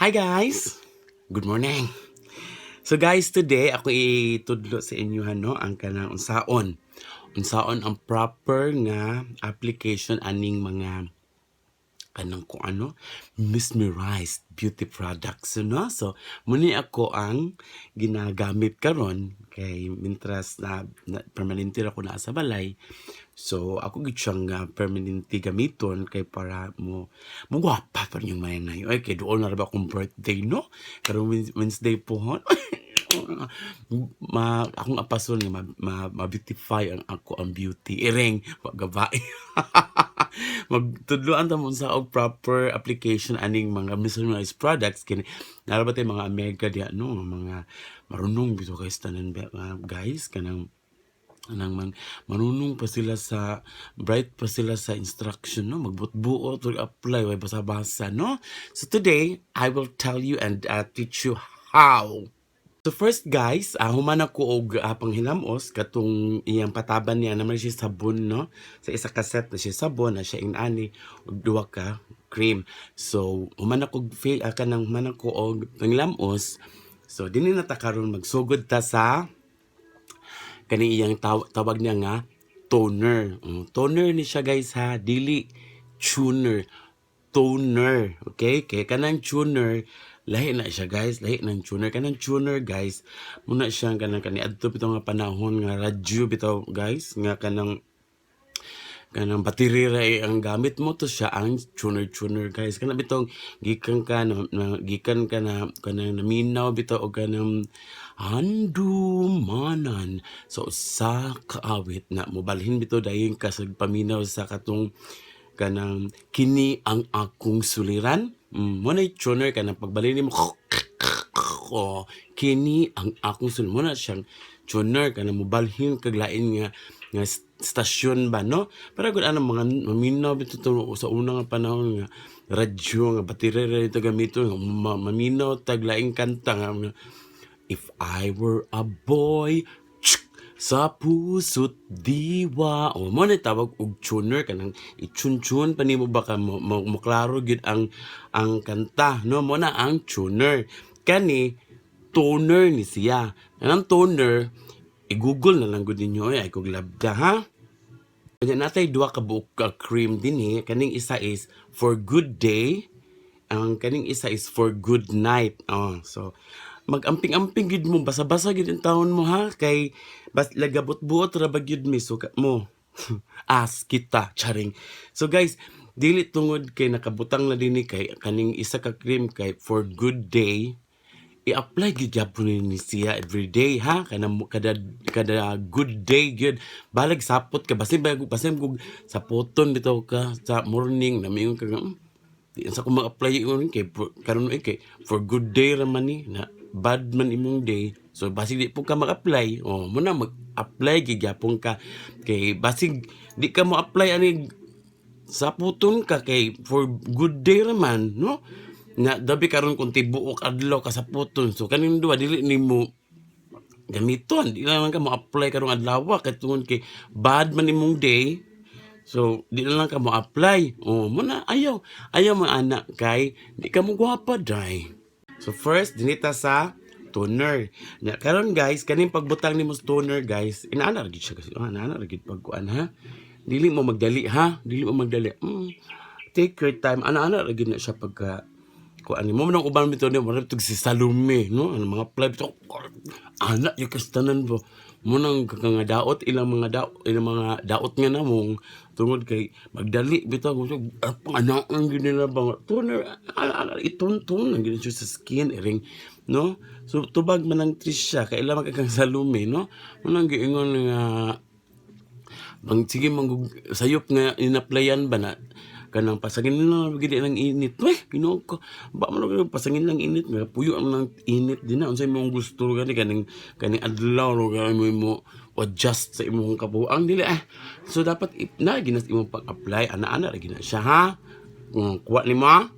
Hi guys! Good morning! So guys, today ako itudlo sa inyo, no, ang kanang unsaon. Unsaon ang proper nga application aning mga kanang kung ano, mesmerized beauty products, no? So muni ako ang ginagamit karon kay mintras na permanente ra ko naa sa balay. So ako gid siyang permanente gamiton kay para mo gwapa pa rin yung manay. Ay, kay duol na ra ba akong birthday, no? Karong Wednesday pohon. Ma akong apason nga ma-beautify ang ako ang beauty. Iring paggabae. Magtudloan ta mo sa og proper application aning mga mesmerized products kini. Naa ba tay mga Amerika diha, no, mga marunong bitaw guys tanan ba, mga guys, kanang anang mang marunong pa sila sa bright pa sila sa instruction, no, magbutbuot og apply, way basa-basa, no? So today I will tell you and teach you how. So first guys, human ako og panghinamos katong iyang pataban niya naman siya sabon, no? Sa isa ka set na siya sabon na siya ingani og duha ka cream. So human ako kanang human ako og panghilamos. So dinhi na ta karon magsugod ta sa kani iyang tawag niya nga toner. Toner ni siya guys ha, dili tuner. Toner, okay? Kay kanang tuner lahi na siya guys, lahi ng tuner. Kanang tuner guys, muna siya kanang kani adto bitaw nga panahon nga radyo bitaw guys, nga kanang kanang battery ra eh ang gamit mo to siya ang tuner tuner guys. Kana bitong gikan ka na gikan ka na kanang naminaw bitaw og kanang handumanan so usa ka awit na mobalhin bitaw dayon ka sa paminaw sa katong kanang "Kini ang akong suliran." Mo na tuner, kanang pagbalhin nimo, oh, "Kini ang akong suliran," mo na siyang tuner, kanang mobalhin kag lain nga nga stasyon ba, no? Pero gud anang mga maminaw bitaw to sa una nga panahon nga radyo nga baterya ra ito gamiton nga maminaw tag laing kanta nga mga "If I Were a Boy, tsk, sa puso't diwa." O mo na tawag og tuner, kanang i-tune-tune pa nimo ba ka mo klaro gyud ang kanta, no? Mo na ang tuner. Kani toner ni siya. Kanang toner, i-Google na lang gud ninyo ay kog labda ha. Kanya natay duha ka buok ka cream dinhi. Kaning isa is for good day, ang kaning isa is for good night. Oh, so mag-amping-amping gid mo, basa-basa gid ang taon mo ha, kay bas lagabot-buot ra ba gyud mi so mo as kita charing. So guys, dili tungod kay nakabutang na dinhi kay kaning isa ka cream kay for good day, i-apply gyud gyapon ni siya every day ha, kanang kada kada good day gyud. Balag sapot ka, basin ba basin kog sapoton bitaw ka sa morning na miingon ka nga, "Di sa ko mag-apply ingon kay karon eh, kay for good day ra man ni na bad man imong day." So basig di po ka mag-apply. Oh, mo na mag-apply gyud gyapon ka kay basig di ka mo apply ani saputon ka kay for good day ra man, no? Na dabi karon kung tibuok adlaw ka saputon, so kaning duha dili nimo gamiton, di lang ka mo apply karong adlaw kay tungod kay bad man imong day. So di na lang ka mo apply. Oh, mo na ayaw ayaw mo ana kay di ka mo gwapa dai. So first dinita sa toner nya. Karon guys, kaning pagbutang nimo sa toner guys, inaana ra gid siya kasi, oh, inaana ra gid pagkuan ha. Dili mo magdali ha, dili mo magdali. Take your time, ana-ana ra gid na siya pagka kuan mo nang uban bitaw ni murag tug si Salome, no? Ang mga apply bitaw ana yung kastanan bo mo nang nga daot ilang mga daot, ilang mga daot nga namong tungod kay magdali bitaw ko panganaan gid nila ba toner, ana ana ituntun ang gid siya sa skin iring, no? So tubag man ang Trisha kay ila kang Salome, no? Mo nang giingon nga bang sige manggug sayop nga in-applyan ba na kanang pasangin lang gid ng init. Weh, Ginoo ko ba man og pasangin lang init nga puyo ang nang init din na unsay imong gusto gani kaning kaning adlaw ro gani mo mo adjust sa imong kabuang dili ah. So dapat na ginas imong pag-apply, ana-ana ra gina siya ha. Kung kuha nimo ah.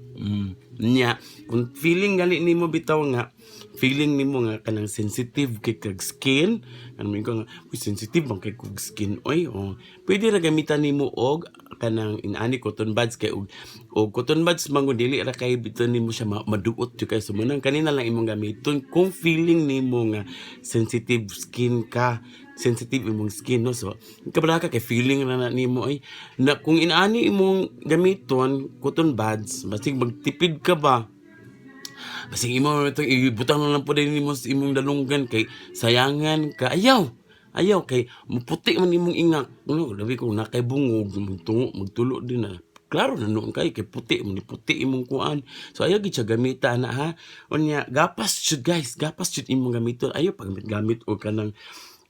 Nya, kung feeling gali nimo bitaw nga, feeling nimo nga kanang sensitive kay kag skin, kanang ko nga, "Uy, sensitive man kay kog skin oy." Oh, pwede ra gamitan nimo og kanang inani, cotton buds, kay og cotton buds man gud, dili ra kay bitaw nimo siya maduot jud kay. So manang kanina lang imong gamiton kung feeling nimo nga sensitive skin ka, sensitive imong skin, no? So kabala ka kay feeling ra na nimo ay na kung inaani imong gamiton cotton buds, basig magtipid ka ba, basig imo itong ibutang na lang po din nimo sa imong dalunggan kay sayangan ka. Ayaw, ayaw, kay muputi man imong ingak, no? Labi kung nakay bungog, magtungo, magtulo din na klaro na noon kay kay puti man ni, puti imong kuan. So ayaw gid siya gamita na, ha. Unya gapas jud, guys, gapas jud imong gamiton. Ayaw pag gamit og kanang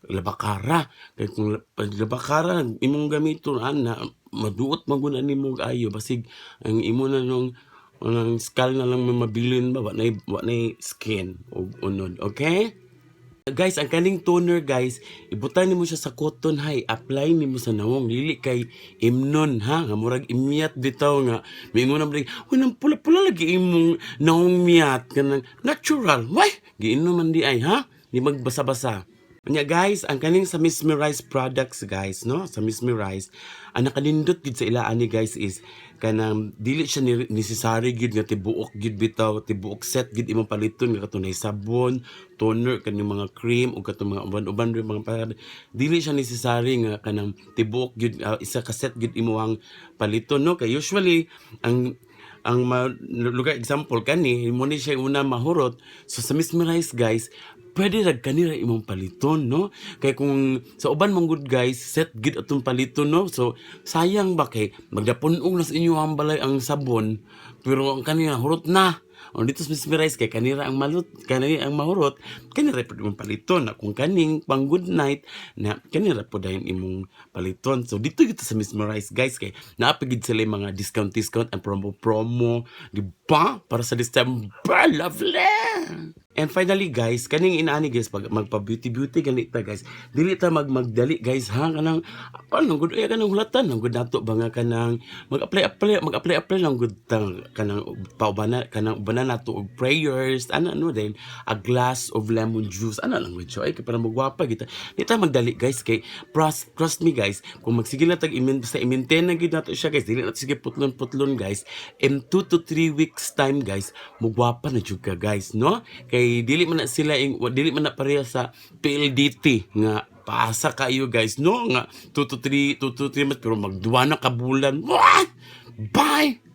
labakara, kay kung pag labakara imong gamiton ana, maduot man gud nimo og ayo. Basig ang imo na nung nang skull na lang may mabilin ba, wa nay skin og unod. Okay guys, ang kaning toner, guys, ibutan nimo siya sa cotton hay, apply nimo sa nawong, dili kay imnon ha, nga murag imyat bitaw nga mingon na ba, "Uy, nang pula-pula lagi imong nawong miyat," kanang natural. Why? Giinom man di ay ha, di magbasa-basa. Unya guys, ang kaning sa Mesmerize products, guys, no? Sa Mesmerize, ang nakanindot gid sa ila ani, guys, is kanang dili siya ni necessary gid nga tibuok gid bitaw, tibuok set gid imong paliton nga katunay sabon, toner, kaning mga cream ug katong mga uban-uban rin mga para. Dili siya necessary nga kanang tibuok gid, isa ka set gid imong paliton, no? Kay usually ang lugar example kani mo ni siya una mahurot. So sa Mesmerize, guys, pwede ra kanira imong paliton, no? Kay kung sa uban man gud, guys, set gid atong paliton, no? So sayang ba kay magdapun-ong na sa inyo ang balay ang sabon, pero ang kanina hurot na. O dito sa Mesmerize, kay kanira ang malut, kanira ang mahurot, kanira pud imong paliton na kung kaning pang good night na, kanira pud dayon imong paliton. So dito gito sa Mesmerize, guys, kay naa pa gid sila yung mga discount discount and promo promo, di ba? Para sa December, lovely. And finally, guys, kaning inaani, guys, pag magpa beauty beauty ganit ta, guys, dili ta magdali, guys, ha. Kanang ano gud ay kanang hulatan lang gud nato ba nga kanang mag-apply apply, mag-apply apply lang gud ta, kanang paubana, kanang ubana nato og prayers ana, no? Then a glass of lemon juice ana lang gud siya ay kay para magwapa kita. Di ta magdali, guys, kay trust, trust me, guys, kung magsige lang tag imin basta i-maintain na gid nato siya, guys, dili nato sige putlon putlon, guys, in 2 to 3 weeks time, guys, mugwapa na jud ka, guys, no? Kay dili man na sila ing, dili man na pareha sa PLDT nga paasa kayo, guys, no? Nga 2 to 3 months pero magduwa na ka bulan. What? Bye.